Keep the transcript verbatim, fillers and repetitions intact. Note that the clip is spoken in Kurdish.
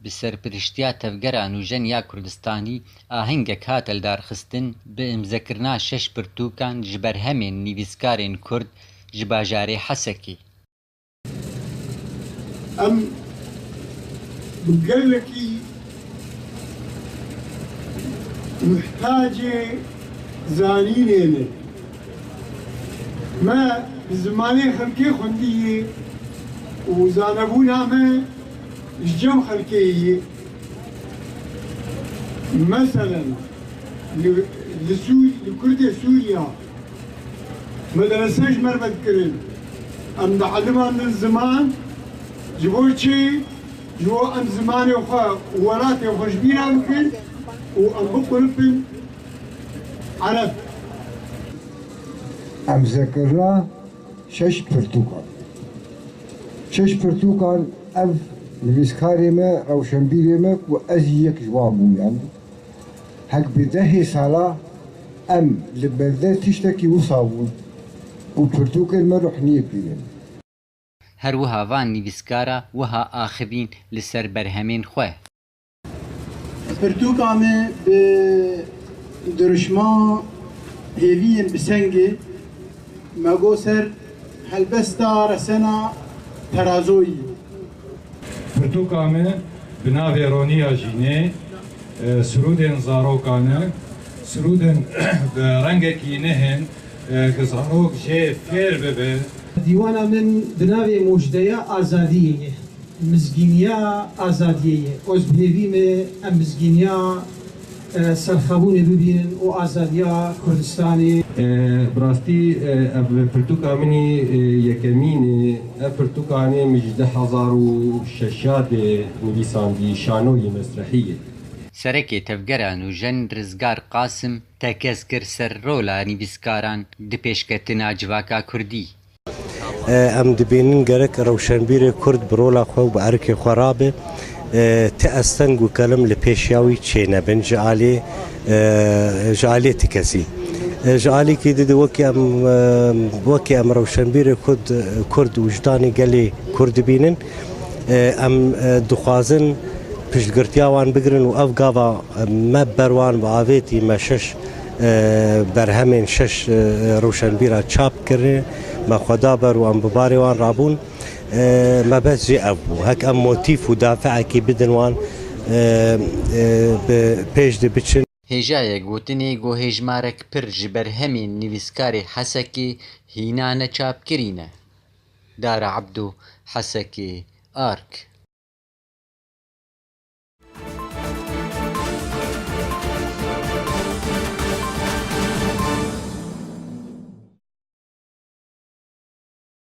Bi serpiriştiya Tevgera Nûjen ya Kurdistanî ahengek hate lidarxistin bi imzekirina şeş pirtûkan ji berhemên nivîskarên Kurd ji bajarê Hesekê. Em bi gelekî muhtacê zanînê ne. Me bi zimanê xelkê xwendiyê û zanebûna me ji cem xelkê ye. Meselen, li, li, Sû- li Kurdê Sûriya medrese ji me re vedikirin. Em dielimimin ziman, ji bo çi? Ji bo em zimanê xwe û welatê xwe ji bîra bikin û em biqulipin Ereb. Em zekirina şeş pirtûkan. Şeş pirtûkan ev nivîskarê me, rewşenbîrê me ku ez jî yek ji wan bûm yanî. Hek bi dehê sala em li bende tiştekî wisa bûn û pirtûkên me ruhniyê pînin. Her wiha van nivîskara wiha axivîn li ser berhemên xwe. Pirtûka me bi dirûşma hêviyên bi sengê me got ser helbesta resena terazoyî. Pirtûka me bi navê Roniya Jînê, e, sirûdên zarokan e, sirûdên bi rengekî nihên, e, ku zarok jê fêr bibe. Dîwana min bi navê Mojdeya Azadiyê ye. Mizgîniya azadiyê ye. Ez bi hêvî me em mizgîniya, e, serxebûnê bibînin û azadiya Kurdistanê. E, bi rastî, e, ev pirtûka min î, e, yekemîn e. Ev pirtûkanê min ji du hezar û şeş de nivîsandî, şanoyê mesrehî ye. Serekê Tevgera Nûjen Rizgar Qasim tekez kir ser rola nivîskaran di pêşketina civaka Kurdî. Em dibînin gerek rewşenbîrê Kurd bi rola xwe û bi erkê xwe rabe. Ti esteng û kelim li pêşiya wî çênebin ji alî, ji alî ti kesî. Ji alîkî didî wekî em, wekî em rewşenbîrê Kurd, Kurd û wijdanê gelê Kurd dibînin. Em dixwazin piştgirtiya wan bigirin û ev gava me ber wan bi avêtî me şeş e, berhemên şeş, e, rewşenbîra çap kirine, me xwe da ber û em bi barê wan rabûn. E, mebest jî ev bû. Hek em motîf û dafeekî bidin wan, e, e, bi pêş de biçin. Hêjayê gotinê ku hêjmarek pir ji berhemên nivîskarê Hesekê hîna neçapkirî ne. Dara Ebdo, Hesekê, Ark.